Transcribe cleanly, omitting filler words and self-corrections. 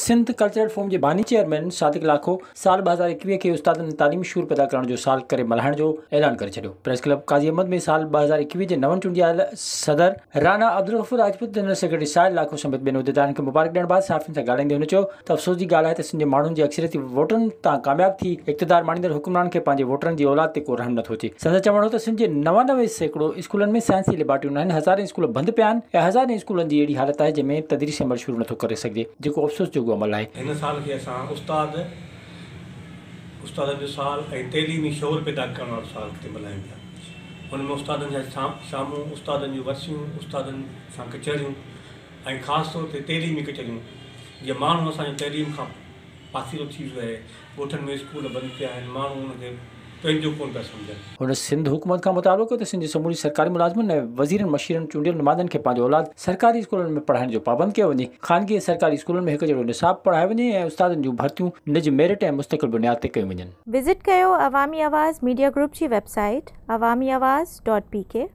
Sindh cultural forum جي باني chairman Sadiq Lakho سال 2021 کي استادن ۾ تعليمي شعور پيدا ڪرڻ جو سال ڪري ملهائڻ جو اعلان ڪري ڇڏيو. پريس ڪلب قاضي احمد ۾ سال 2021 جي نون چونڊجي آيل صدر رانا عبدالغفور راجپوت، جنرل سيڪريٽري ساحل لاکو سميت ٻين عهديدارن کي مبارڪ ڏيڻ بعد صحافين سان ڳالهائيندي هن چيو ته افسوس جي ڳالهه آهي ته سنڌ جي ماڻهن جي اڪثريتي ووٽن تان ڪامياب ٿي اقتدار ماڻيندڙ حڪمرانن کي پنهنجي ووٽرن جي اولاد تي ڪو رحم نٿو اچي. سندس چوڻ هو ته سنڌ جي 99% اسڪولن ۾ سائنسي ليبارٽريون ناهن، هزارين اسڪول بند پيا آهن ۽ هزارين اسڪولن جي اهڙي حالت آهي جنهن ۾ تدريسي عمل شروع نٿو ڪري سگهجي. جيڪو افسوس جوڳو عمل آهي. هن سال کي اسان استاد، استادن جو سال ۽ تعليمي شعور پيدا ڪرڻ وارو سال ڪري ملهايون پيا. ان ۾ استادن جا شامون، استادن جون ورسيون، استادن سان ڪچهريون ۽ خاص طور تي تعليمي ڪچهريون جيئن ماڻهو اسان جو تعليم کان پاسيرو ٿي ويو آهي، ڳوٺن ۾ اسڪول بند پيا آهن، ماڻهو ان کي پنهنجو ڪونه پيا سمجهن. هن سنڌ حڪومت کان مطالبو ڪيو ته سنڌ جي سموري سرڪاري ملازمن ۽ وزيرن مشيرن چونڊيل نمائندن کي پنهنجو اولاد سرڪاري اسڪولن ۾ پڙهائڻ جو پابند ڪيو وڃي، خانگي ۽ سرڪاري اسڪولن ۾ هڪ جهڙو نصاب پڙهايو وڃي ۽ استادن جون ڀرتيون نج ميرٽ ۽ مستقل بنياد تي ڪيون وڃن. وزٽ ڪيو عوامي آواز ميڊيا گروپ جي web site Awami Awaz dot P K.